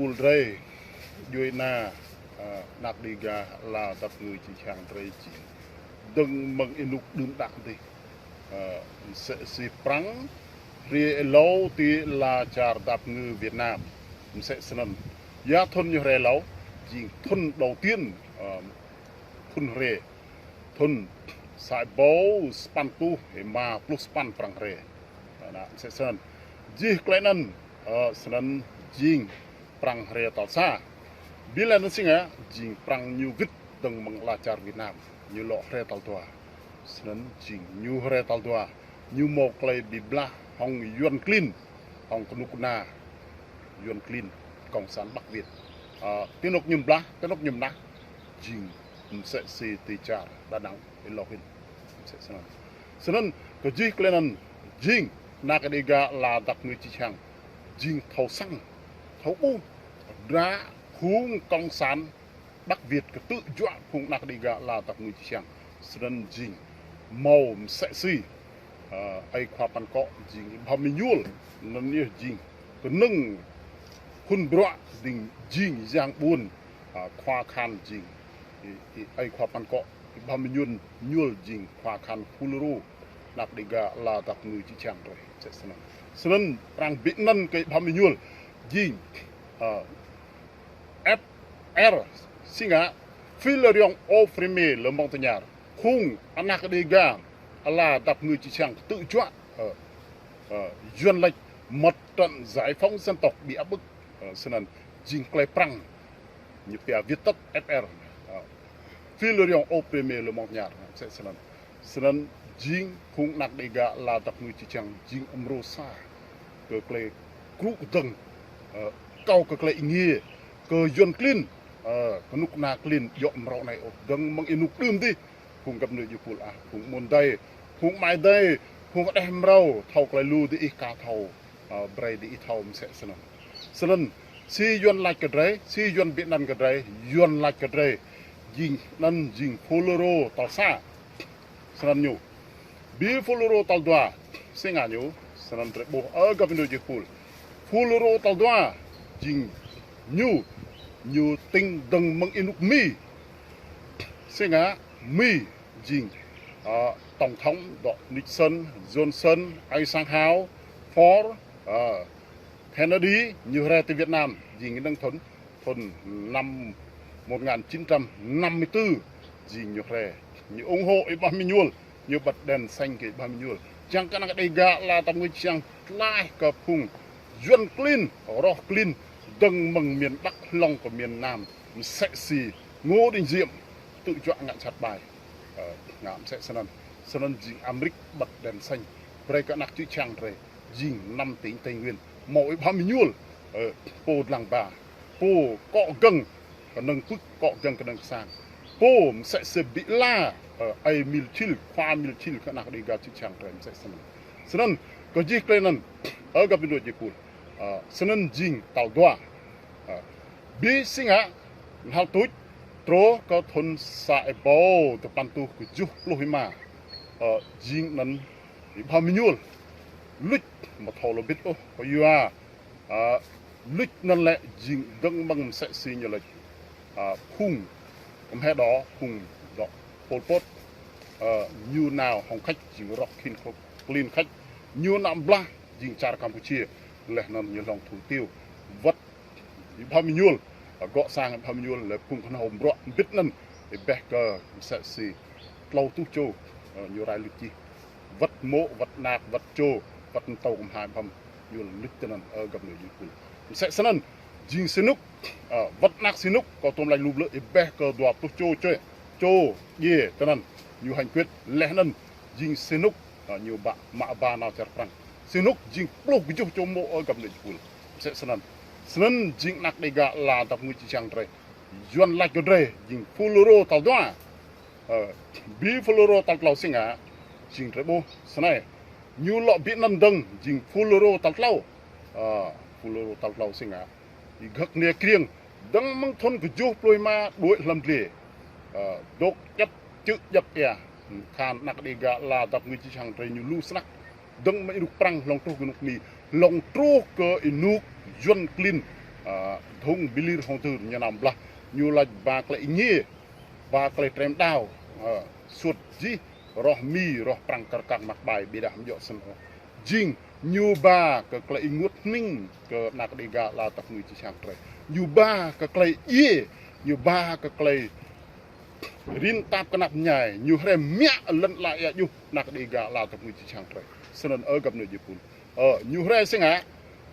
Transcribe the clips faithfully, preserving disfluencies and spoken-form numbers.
Pul drei, djuê ana, ơ, anak Đêga ala dap kngư čư̆ čhiăng drei jing dơ̆ng mơ̆ng ênuk đưm đă dih. Ơ, msĕ si Prăng hriê êlâo ti ala čar dap kngư Việt Nam. Msĕ snăn. Ya thŭn ñu hriê êlâo, jing thŭn đầu tiên, ơ, thŭn hriê. Thŭn sa êbâo sa păn êtuh êma pluh sa păn Prăng hriê. Ơ, anăn msĕ snăn. Jih klei anăn, ơ, snăn jing Prăng hriê tal sa. Bi leh anăn si ngă, jing Prăng ñu wĭt dơ̆ng mơ̆ng ala čar Việt Nam, ñu lŏ hriê tal dua. Snăn jing ñu hriê tal dua, ñu mâo klei bi blah hŏng Yuăn klin, hŏng knŭk kna Yuăn klin, Cộng sản Bắc Việt. Ơ, ti anôk ñu blah, ti anôk ñu mnah, jing msĕ si ti čar Đà Nẵng êlâo hĭn. Msĕ snăn. Snăn, kơ jih klei anăn, jing anak Đêga ala dap kngư čư̆ čhiăng, jing thâo săng, thâo ƀuh, hdră phung Cộng sản Bắc Việt ktư̆ juă phung anak Đêga ala dap kngư čư̆ čhiăng. Snăn jing mâo msĕ si, ơ, aê khua păn kŏ jing Y Bham Êñuôl, anăn yơh jing knơ̆ng phŭn bruă dĭng jing yang ƀuôn, ơ, khua kahan jing, Y, Y, aê khua păn kŏ, Y Bham Êñuôl, Êñuôl jing khua kahan FULRO, anak Đêga ala dap kngư čư̆ čhiăng drei, msĕ snăn. Snăn Prăng bi anăn kơ Y Bham Êñuôl, jing, ơ, F R si ngă, Fil Riong Oprimé lơ mông tơñar. Phung anak Đêga ala dap kngư čư̆ čhiăng ktư̆ juă, ơ, ơ, Yuăn lač mặt trận giải phóng dân tộc bị áp bức, ơ, snăn jing klei Prăng ñu pia viết tắt F R, ơ, Fil Riong Oprimé lơ mông tơñar, msĕ snăn. Snăn jing phung anak Đêga ala dap kngư čư̆ čhiăng jing mrô sa kơ klei krŭ kdơ̆ng, ơ, akâo kơ klei êngiê, kơ Yuăn klin, ơ, knŭk kna klin djŏ mrâo anei ôh, dơ̆ng mơ̆ng ênuk đưm dih, phung găp nui jih pul ah, phung amuôn adei, phung amai adei, phung hđeh mrâo, thâo klei lu diih ka thâo, ơ, brei diih thâo msĕ snăn. Snăn, si Yuăn lač kơ drei, si Yuăn bi anăn kơ drei, Yuăn lač kơ drei, jing anăn jing FULRO tal sa. Snăn ñu. Bi FULRO tal dua, si ngă ñu, snăn drei ƀuh, ơ, găp nui jih pul. FULRO tal dua, jing ñu, ñu tĭng dơ̆ng mơ̆ng ênuk Mi. Si ngă, Mi, jing, ơ, Tổng thống dŏ Nixon, Johnson, Eisenhower, Ford, ơ, Kennedy, ñu hriê ti Việt Nam, jing năng thŭn, thŭn năm một ngàn chín trăm năm mươi tư, jing ñu hriê, ñu ủng hộ Y Bham Êñuôl, ñu bật đèn xanh kơ Y Bham Êñuôl. Čiăng kơ anak Đêga ala dap kngư čư̆ čhiăng tlaih kơ phung Yuăn klin, roh klin, dơ̆ng mơ̆ng miền Bắc hlŏng kơ miền Nam, msĕ si Ngô Đình Diệm, ktư̆ juă ngă jhat ƀai. Ơ, ngă msĕ snăn. Snăn jing Amêrik bật đèn xanh brei kơ anak čư̆ čhiăng drei, jing năm tỉnh Tây Nguyên, mâo Y Bham Êñuôl, ơ, pô dlăng ba, pô kŏ gơ̆ng, knơ̆ng pưk kŏ gơ̆ng knơ̆ng sang, pô msĕ si bi ala, ơ, aê mil čhil, khua mil čhil kơ anak Đêga čư̆ čhiăng drei msĕ snăn. Snăn, kơ jih klei anăn, ơ, găp nui jih pul, ơ, snăn jing tal dua. Ơ, bi si ngă, knhal tuč, truh kơ thŭn sa êbâo dua păn êtuh kjuh pluh êma, ơ, jing anăn Y Bham Êñuôl luč, amâo thâo lŏ bĭt ôh, kyua, ơ, luč anăn lĕ jing dơ̆ng mơ̆ng msĕ si ñu lač, ơ, phung, kmhê dŏ, phung dŏ Pol Pot, ơ, ñu nao hŏng Khač, jing roh klin khač, ñu nao blah, jing čar Campuchia, leh anăn ñu hlŏng thủ tiêu, wăt Y Bham Êñuôl, ơ, gŏ sang Y Bham Êñuôl, leh phung knhâo bruă mbĭt anăn, êbeh kơ msĕ si tlâo êtuh čô, ơ, ñu rai luč jih. Wăt mô̆, wăt anak, wăt čô, wăt mtâo kmhai Y Bham Êñuôl luč tinăn, ơ, găp nui jih pul. Msĕ snăn, jing Sihanouk, ơ, wăt anak Sihanouk, kâo tuôm lač lu blư̆, êbeh kơ dua pluh čô čô, čô djiê tinăn, ñu hành quyết, leh anăn, jing Sihanouk, ơ, ñu ba, mă ba nao čar Prăng. Sihanouk jing pluh kjuh čô mô̆, ơ, găp nui jih pul. Msĕ snăn. Snăn jing anak Đêga ala dap kngư čư̆ čhiăng drei. Yuăn lač kơ drei, jing FULRO tal dua. Ơ, bi FULRO tal tlâo si ngă, jing drei ƀuh, snei. Ñu lŏ bi anăn dơ̆ng, jing FULRO tal tlâo. Ơ, FULRO tal tlâo si ngă. Ih gơ̆ kniê kriêng, dơ̆ng mơ̆ng thŭn kjuh pluh êma đuĕ hlăm dliê. Ơ, dôk djăp čư̆ djăp êa. Kahan anak Đêga ala dap kngư čư̆ čhiăng drei ñu lu snăk. Dơ̆ng mơ̆ng ênuk Prăng hlŏng truh kơ ênuk Mi. Hlŏng truh kơ ênuk Yuăn klin. Ơ, dhŭng bi lir hŏng dưr ñu nao blah. Ñu lač ba klei êngiê, ba klei trei mđao. Ơ, suôt jih, roh Mi, roh Prăng kar kăng măk ƀai, ƀiădah amâo djŏ snăn ôh. Jing ñu ba kơ klei ênguôt hnĭng kơ anak Đêga ala dap kngư jih jang drei. Ñu ba kơ klei djiê, ñu ba kơ klei rin tap knap mñai, ñu hriê mă lăn ala êa djuh anak Đêga ala dap kngư jih jang drei. Snăn ơ găp nui jih pul. Ơ, ñu hriê si ngă,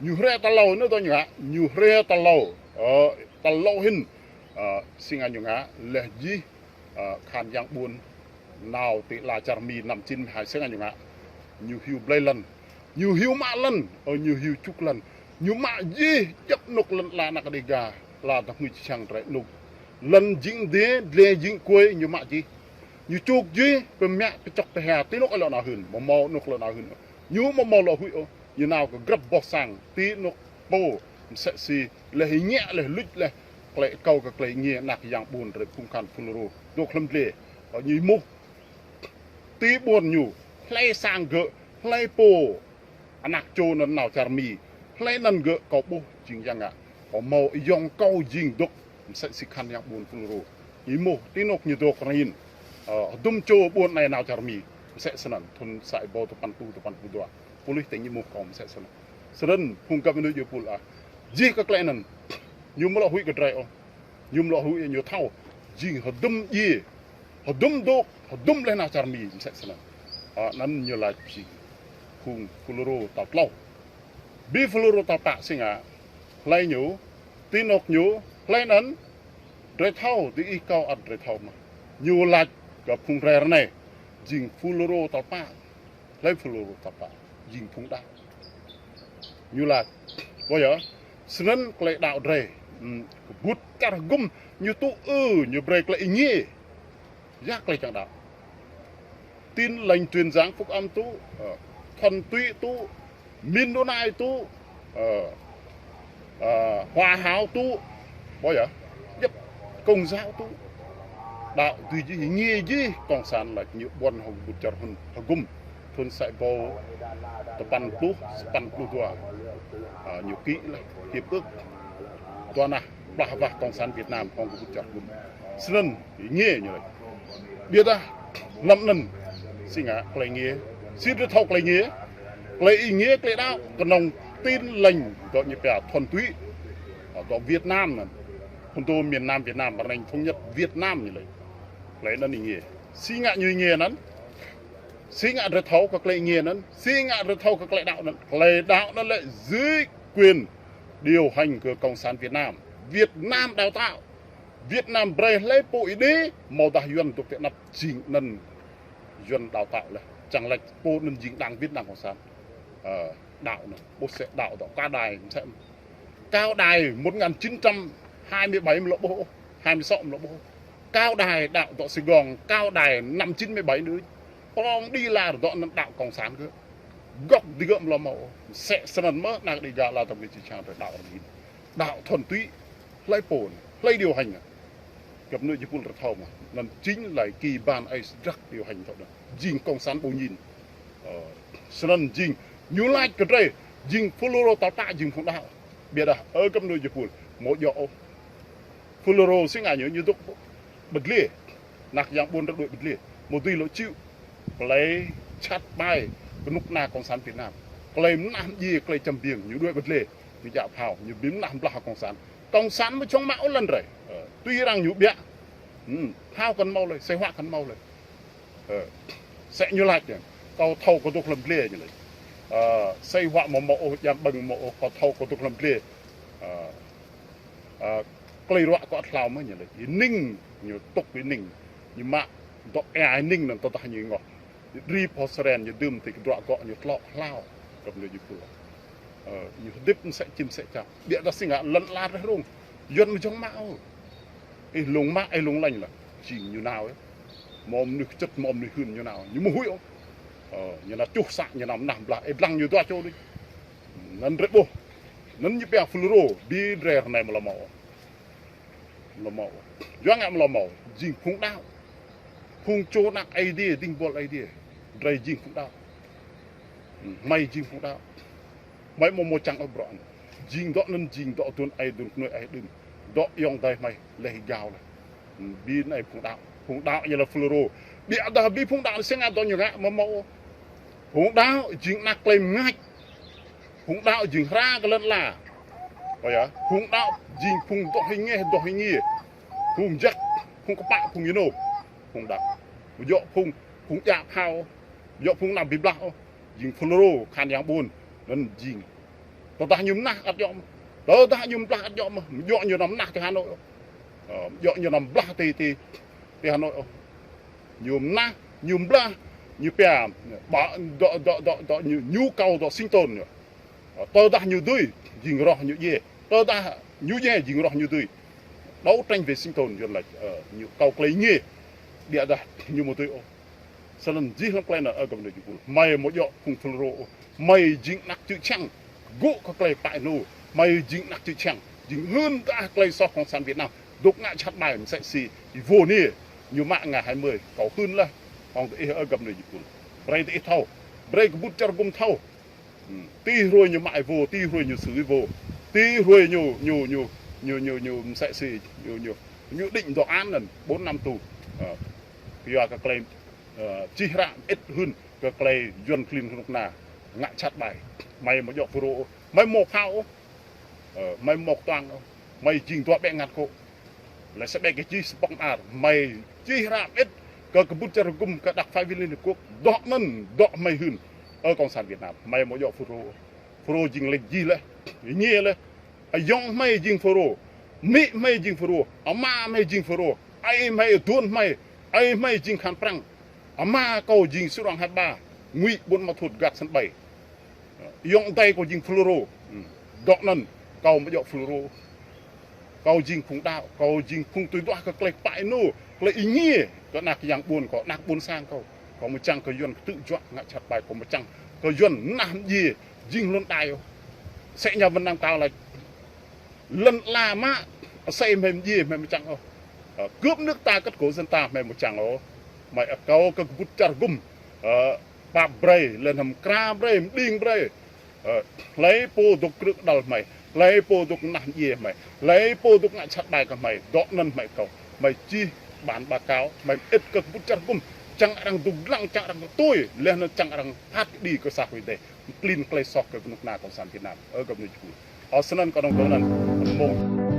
ñu hriê tal êlâo anăn dŏ ñu ngă, ñu hriê tal êlâo. Ơ, tal êlâo hĭn, ơ, si ngă ñu ngă, leh jih, ơ, kahan yang ƀuôn, nao ti ala čar Mi năm chín mươi hai si ngă ñu ngă. Ñu hiu blei lăn, ñu hiu mă lăn, ơ, ñu hiu čŭk lăn. Ñu mă jih djăp anôk lăn ala anak Đêga ala dap kngư jih jang drei anôk. Lăn jing dliê, dliê jing kuê, ñu mă jih. Ñu čŭk jih, bi mă bi čŏk ti hia, ti anôk lŏ nao hưn, amâo mâo anôk lŏ nao hưn. Ñu amâo mâo lŏ huĭ ôh, ñu nao kơ grăp boh sang, ti anôk pô, msĕ si, leh êngiê, leh luč, leh klei akâo kơ klei êngiê anak yang ƀuôn drei phung kahan FULRO, dôk hlăm dliê, ơ, ñu êmuh ti ƀuôn ñu, hlei sang gơ̆, hlei pô, anak čô anăn nao čar Mi, hlei anăn gơ̆ kâo ƀuh jing yang ngă, kâo mâo ayŏng kâo jing dôk, msĕ si kahan yang ƀuôn FULRO. Ñu êmuh, ti anôk ñu dôk rĭn. Ơ, hdŭm čô ƀuôn anei nao čar Mi, msĕ snăn, thŭn sa êbâo dua păn êtuh, dua păn êtuh dua. Pôlis tĭng ñu êmuh kâo msĕ snăn. Snăn, phung găp nui jih pul ah. Jih kơ klei anăn, ñu amâo lŏ huĭ kơ drei ôh. Ñu amâo lŏ huĭ, ñu thâo. Jing hdŭm djiê, hdŭm dôk, hdŭm leh nao čar Mi, msĕ snăn. Ơ, anăn ñu lač jing phung FULRO tal tlâo. Bi FULRO tal pă si ngă, hlei ñu, ti anôk ñu, hlei anăn, drei thâo, diih kâo ăt drei thâo mơh. Ñu lač kơ phung drei ară anei, jing FULRO tal pă, hlei FULRO tal pă, jing phung đăo. Ñu lač, ƀuh yơh, snăn klei đăo drei, hmm, kbŭt čar hgŭm, ñu tŭ ư, ñu brei klei êngiê. Ya klei čiăng đăo. Tin Lành Truyền Giảng Phúc Âm tŭ, ơ, thuần túy tŭ, Mennonite tŭ, ơ, ơ, Hòa Hảo tŭ, ƀuh yơh, djăp Công giáo tŭ. Đăo tui jih, êngiê jih, cộng sản lač ñu ƀuăn hŏng kbŭt čar hŭn, hgŭm. Thŭn sa êbâo dua păn êtuh, sa păn êtuh dua. Ơ, ñu ký leh, hiệp ước. Dua nah, blah wah cộng sản Việt Nam hŏng kbŭt čar hŭn. Snăn, êngiê ñu lač. Ƀiădah, hlăm anăn, si ngă klei êngiê, si drei thâo klei êngiê, klei êngiê, klei đăo, knŏng Tin Lành, dŏ ñu pia thuần túy, ơ, dŏ Việt Nam anăn. Hŭn dô miền Nam Việt Nam, arăng thống nhất Việt Nam ñu lač. Klei anăn êngiê. Si ngă ñu êngiê anăn, si ngă drei thâo kơ klei êngiê anăn, si ngă drei thâo kơ klei đăo anăn. Klei đăo anăn lĕ dưới quyền điều hành của Cộng sản Việt Nam. Việt Nam đào tạo. Việt Nam brei hlei pô êdei, amâodah Yuăn dôk ti anăp jing anăn Yuăn đào tạo leh. Čiăng lač pô anăn jing đảng Việt Nam Cộng sản. Ơ, đăo anăn, ƀuh msĕ đăo dŏ Cao Đài, msĕ Cao Đài một ngàn chín trăm hai mươi bảy amâo lŏ ƀuh ôh, hai mươi sáu amâo lŏ ƀuh ôh. Cao Đài đăo dŏ Sài Gòn, Cao Đài năm chín mươi bảy đuč. Prŏng đĭ lar dŏ anăn đăo cộng sản gơ̆. Gŏk digơ̆ amâo lŏ mâo ôh. Msĕ snăn mơh anak Đêga ala dap kngư jih jang drei đăo arăng hĭn. Đăo thuần túy, hlei pô, hlei điều hành. Găp nui jih pul drei thâo mơh. Anăn chính là cái ban ai drăk điều hành thâo anăn. Jing cộng sản ƀu ñin. Ơ, snăn jing, ñu lač kơ drei, jing FULRO tal pă jing phung đăo. Ƀiădah, ơ găp nui jih pul, amâo djŏ ôh. FULRO si ngă ñu, ñu dôk ƀơ̆ng dliê. Anak yang ƀuôn drei đuĕ ƀơ̆ng dliê. Amâo dưi lŏ čhĭ klei čăt ƀai knŭk kna cộng sản Việt Nam. Klei mnah mdjiê, klei čăm biêng, ñu đuĕ ƀơ̆ng dliê. Ñu djă phao, ñu bi mnah mblah cộng sản. Cộng sản amâo jhŏng mă ôh lăn drei. Ơ, tui arăng ñu ƀiă. Hmm, phao kăn mâo lei, asei huă kăn mâo lei. Ơ, msĕ ñu lač, kâo thâo kâo dôk hlăm dliê ñu lač. Ơ, asei huă amâo mâo ôh, djam ƀơ̆ng amâo mâo ôh, kâo thâo kâo dôk hlăm dliê. Ơ, ơ, klei ruă kâo ăt hlao mơh ñu lač. Ênĭng, ñu tŭk ênĭng. Ñu mă dŏ êa ênĭng anăn tơdah ñu êngoh. Ñu dri pô sren, ñu dưm ti kdruă gŏ ñu tlŏ hlao. Găp nui jih pul. Ơ, ñu hdĭp msĕ čĭm msĕ čap. Ƀiădah si ngă lăn ala drei rông. Yuăn amâo jhŏng mă ôh. Ih lông mă, ih lông lêñ lah. Jing ñu nao, ơ. Mâo mnuih kčŭt, mâo mnuih hưn ñu nao. Ñu amâo huĭ ôh. Ơ, ñu nao čuh să, ñu nao mnah mblah. Ih dlăng ñu dua čô đuč. Anăn drei ƀuh. Anăn ñu pia FULRO, bi drei ară anei amâo lŏ mâo ôh. Amâo lŏ mâo. Yua ngă amâo lŏ mâo. Jing phung đăo. Phung čô anak Aê Diê, dĭng buăl Aê Diê. Drei jing phung đăo. Hmm, hmei jing phung đăo. Hmei amâo mâo čiăng ôh bruă anăn. Jing dŏ anăn jing dŏ aduôn aê aduôn knuê aê đưm. Dŏ ayŏng adei hmei leh êgao leh. Bi anei phung đăo. Phung đăo ñu leh FULRO. Ƀiădah bi phung đăo si ngă dŏ ñu ngă amâo mâo. Phung đăo jing anak klei mngač. Phung đăo jing hra kơ lăn ala. Ơ yơh, phung đăo jing phung dŏ êngiê, dŏ êngiê. Phung jăk, phung kpă, phung ênô. Phung đăo. Amâo djŏ phung, phung djă phao. Amâo djŏ phung nao bi blah ôh. Jing FULRO, kahan yang ƀuôn. Anăn jing. Tơdah ñu mnah ăt djŏ mơh. Tơdah ñu mblah ăt djŏ mơh. Amâo djŏ ñu nao mnah ti Hà Nội ôh. Ơ, amâo djŏ ñu nao mblah ti, ti, ti Hà Nội ôh. Ñu mnah, ñu mblah, ñu pia, ƀă, dŏ, dŏ, dŏ, dŏ, ñu, nhu cầu dŏ sinh tồn ñu. Ơ, tơdah ñu dưi, jing roh ñu djiê. Tơdah ñu djiê, jing roh ñu dưi. Đấu tranh vì sinh tồn, Yuăn lač, ơ, ñu kâo klei êngiê. Ƀiădah ñu amâo dưi ôh. Snăn jih hlăm klei anăn, ơ găp djuê jih êpul. Hmei amâo djŏ phung FULRO ôh. Hmei jing anak čư̆ čhiăng. Gŭ kơ klei kpă ênô. Hmei jing anak čư̆ čhiăng. Jing hưn kơ klei soh Cộng sản Việt Nam. Dôk ngă jhat ƀai msĕ si Y Vô Niê. Ñu mă ngă hai mươi. Kâo hưn leh. Hŏng diih ơ găp djuê jih êpul. Brei diih thâo. Brei kbŭt čar gŭm thâo. Hmm. Ti hruê ñu mă Y Vô, ti hruê ñu xử Y Vô. Ti hruê ñu, ñu, ñu, ñu, ñu, ñu msĕ si, ñu, ñu, ñu định dŏ án anăn, bốn năm tù. Ơ, kyua kơ klei, ơ, čih hră mơĭt hưn kơ klei Yuăn klin knŭk kna. Ngă jhat ƀai. Hmei amâo djŏ FULRO ôh. Hmei amâo phao ôh. Ơ, hmei amâo ktuang ôh. Hmei jing dua ƀĕ ngăn kô̆. Leh sa ƀĕ kơ čih sa pŏk mơar. Hmei čih hră mơĭt kơ kbŭt čar gŭm kơ đặc phái viên Liên Hợp Quốc. Dŏ anăn, dŏ hmei hưn. Ơ Cộng sản Việt Nam, hmei amâo djŏ FULRO. FULRO jing leh jih leh. Êngiê leh. Ayŏng hmei jing FULRO. Amĭ hmei jing FULRO. Ama hmei jing FULRO. Aê hmei aduôn hmei. Aê hmei jing kahan Prăng. Ama kâo jing sư đoàn hai ba. Ngụy Buôn Ma Thuột găt sân bay. Ayŏng adei kâo jing FULRO. Hmm. Dŏ anăn, kâo amâo djŏ FULRO. Kâo jing phung đăo, kâo jing phung tui duah kơ klei kpă ênô, klei êngiê, kơ anak yang ƀuôn kâo, anak ƀuôn sang kâo. Kâo amâo čiăng kơ Yuăn ktư̆ juă ngă jhat ƀai, kâo amâo čiăng kơ Yuăn mnah mdjiê, jing hlŭn đai ôh. Msĕ nhà văn Nam Cao lač, lăn ala mă, asei hmei mdjiê, hmei amâo čiăng ôh. Ơ, cướp nước ta, cắt cổ dân ta, hmei amâo čiăng ôh. Hmei akâo kơ kbŭt čar gŭm, ơ, pap brei, leh anăn mkra brei, mđing brei. Ơ, hlei pô dôk krư̆ kđăl hmei, hlei pô dôk mnah mdjiê hmei, hlei pô dôk ngă jhat ƀai kơ hmei, dŏ anăn hmei akâo. Hmei čih bản báo cáo, hmei mơĭt kơ kbŭt čar gŭm, čiăng arăng dôk dlăng, čiăng arăng tui, leh anăn čiăng arăng phat kđi kơ sa hruê dih. Klin klei soh kơ knŭk kna Cộng sản Việt Nam. Ơ găp djuê jih êpul. Ơ snăn kơ dŏng dŏng anăn, mông.